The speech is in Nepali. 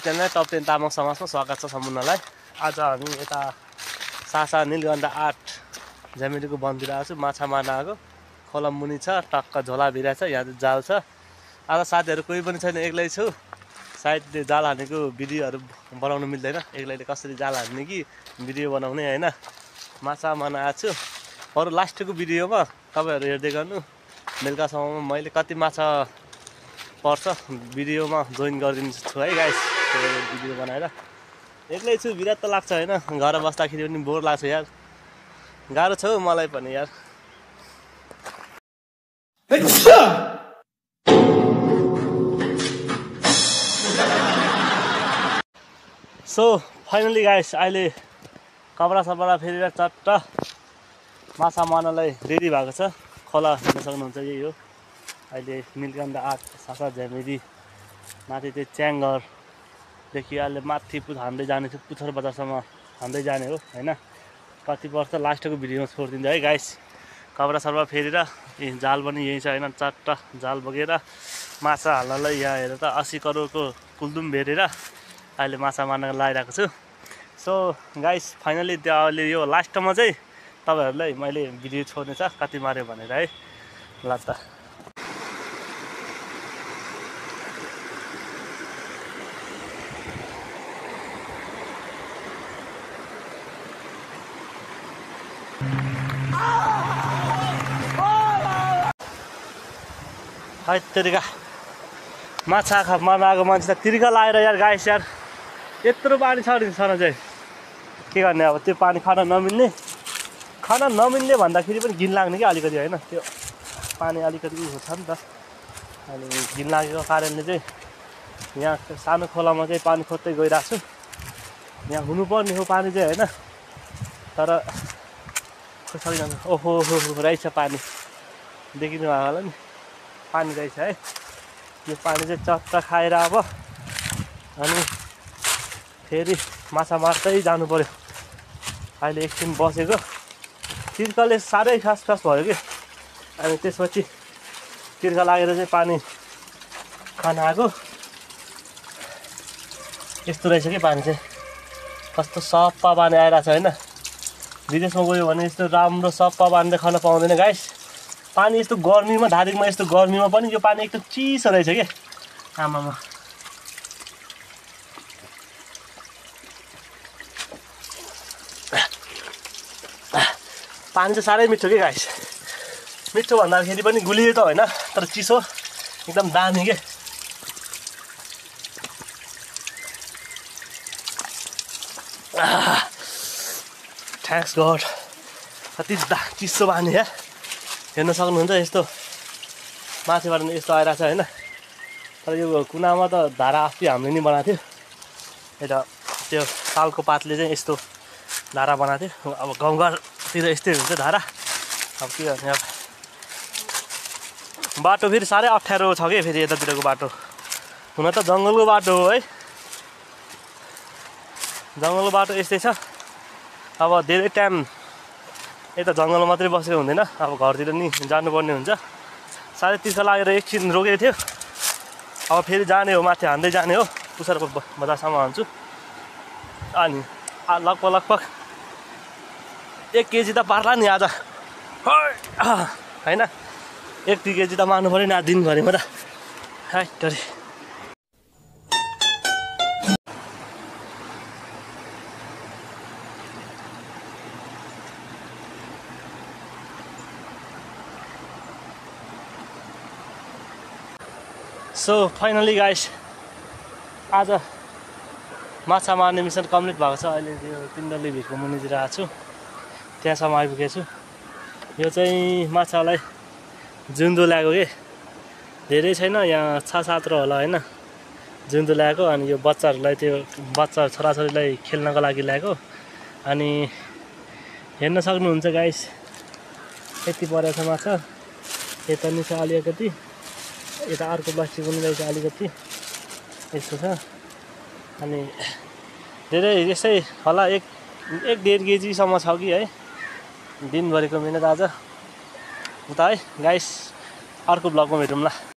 च्यानल टप 10 तामाङ समाजमा स्वागत छ सम्पूर्णलाई। आज हामी यता सासा नीलगण्डा 8 झ्यामेलीको बनतिर आएको छु। माछा मार्न आएको। खोला मुनि छ, टक्क झोला भिरा छ, यहाँ जाल छ। आज साथीहरू कोही पनि छैन, एक्लै छु। सायद जाल हानेको भिडियोहरू बनाउनु मिल्दैन, एक्लैले कसरी जाल हान्ने कि भिडियो बनाउने हैन। माछा मार्न आएको छु। अरु लास्टको भिडियोमा तपाईहरु हेर्दै गर्नु। बेलुकासम्ममा मैले कति माछा पर्छ भिडियोमा जोइन गरिदिन्छु है गाइस। भिडियो बनाएर एक्लै छु, बिरात त लाग्छ हैन। घर बस्दाखेरि पनि बोर लाग्छ यार। गाह्रो छ मलाई पनि यार। सो फाइनली गाइस, अहिले कपडा सपडा फेरेर चट्ट माछा मार्नलाई रेडी भएको छ। खोला हेर्न सक्नुहुन्छ, यही हो। अहिले नीलगण्डा 8 सासा झ्यामेली माथि चाहिँ च्याङघरदेखि अहिले माथि हान्दै जाने छु। पुच्छर बजारसम्म हान्दै जाने हो हैन। कति पर्छ लास्टको भिडियोमा छोडिदिन्छु है गाइस। कपडा सपडा फेरेर जाल पनि यही छ हैन। चट्ट जाल बोकेर माछा हाल्नलाई यहाँ हेर त 80 करोडको कुलदुम भेरेर अहिले माछा मार्न लागिरहेको छु। सो गाइस, फाइनली अहिले यो लास्टमा चाहिँ तपाईहरुलाई मैले भिडियो छोड्ने छ कति मार्यो भनेर है। ल त हैत्तेरिका माछा मार्न आएको मान्छे त तिर्खा लाएर यार गाइस यार। यत्रो पानी छ नि सन चाहिँ के गर्ने अब। त्यो पानी खान नमिल्ने भन्दाखेरि पनि घिन लाग्ने कि अलिकति हैन। त्यो पानी अलिकति छ नि त। अहिले घिन लागेको कारणले चाहिँ यहाँ सानो खोलामा चाहिँ पानी खोज्दै गइरहेको छु। यहाँ हुनुपर्ने हो पानी चाहिँ हैन, तर कसरी जान्छ। ओहो रहेछ पानी, देखिनु भएको होला नि, पानी रहेछ है। यो पानी चाहिँ चट्ट खाएर अब अनि फेरि माछा मार्दै जानु पर्यो। अहिले एकछिन बसेको, तिर्खाले साह्रै खास भयो कि। अनि त्यसपछि तिर्खा लागेर चाहिँ पानी खान आएको। यस्तो रहेछ कि पानी चाहिँ, कस्तो सफा पानी आइरहेको छ हैन। विदेशमा गयो भने यस्तो राम्रो सफा पानी त खान पाउँदैन गाइस। पानी यस्तो गर्मीमा, धादिङमा यस्तो गर्मीमा पनि यो पानी एकदम चिसो रहेछ के। आमामा पानी चाहिँ साह्रै मिठो के गाइस। मिठो भन्दाखेरि पनि गुलियो त होइन, तर चिसो एकदम दामी के। थ्याङ्क्स गड, कति चिसो पानी यार। हेर्न सक्नुहुन्छ यस्तो माथिबाट यस्तो आइरहेको छ होइन। तर यो कुनामा त धारा अस्ति हामीले नि बनाएको थियो। यता त्यो सालको पातले चाहिँ यस्तो धारा बनाएको थियो। अब गाउँघरतिर यस्तै हुन्छ धारा। अब के गर्ने अब। बाटो फेरि साह्रै अप्ठ्यारो छ कि फेरि यतातिरको बाटो। हुन त जङ्गलको बाटो हो है, जङ्गलको बाटो यस्तै छ। अब धेरै टाइम यता जङ्गलमा मात्रै बसेको हुँदैन, अब घरतिर नि जानुपर्ने हुन्छ। साह्रै तिर्खा लागेर एकछिन रोकेको थियो। अब फेरि जाने हो, माथि हान्दै जाने हो। पुच्छर बजारसम्म हान्छु। अनि लगभग 1 केजी त पार्ला नि आज होइन। 1-2 केजी त मार्नु पऱ्यो नि आज दिनभरिमा त। हैट्टरी सो फाइनली गाइस, आज माछा मार्ने मिसन कम्प्लिट भएको छ। अहिले त्यो पिण्डली भिरको मुनितिर आएको छु, त्यहाँसम्म आइपुगेको छु। यो चाहिँ माछालाई जुन्दो ल्याएको के, धेरै छैन, यहाँ 6-7 होला होइन जुन्दो ल्याएको। अनि यो बच्चाहरूलाई, त्यो बच्चा छोराछोरीलाई खेल्नको लागि ल्याएको। अनि हेर्न सक्नुहुन्छ गाइस, यति परेको छ माछा। यता नि छ अलिकति, यता अर्को प्लास्टिक पनि रहेछ अलिकति, यस्तो छ। अनि धेरै यसै होला 1-1.5 केजीसम्म छ कि है। दिनभरिको मिहिनेत आज उता है गाइस। अर्को ब्लगमा भेटौँला।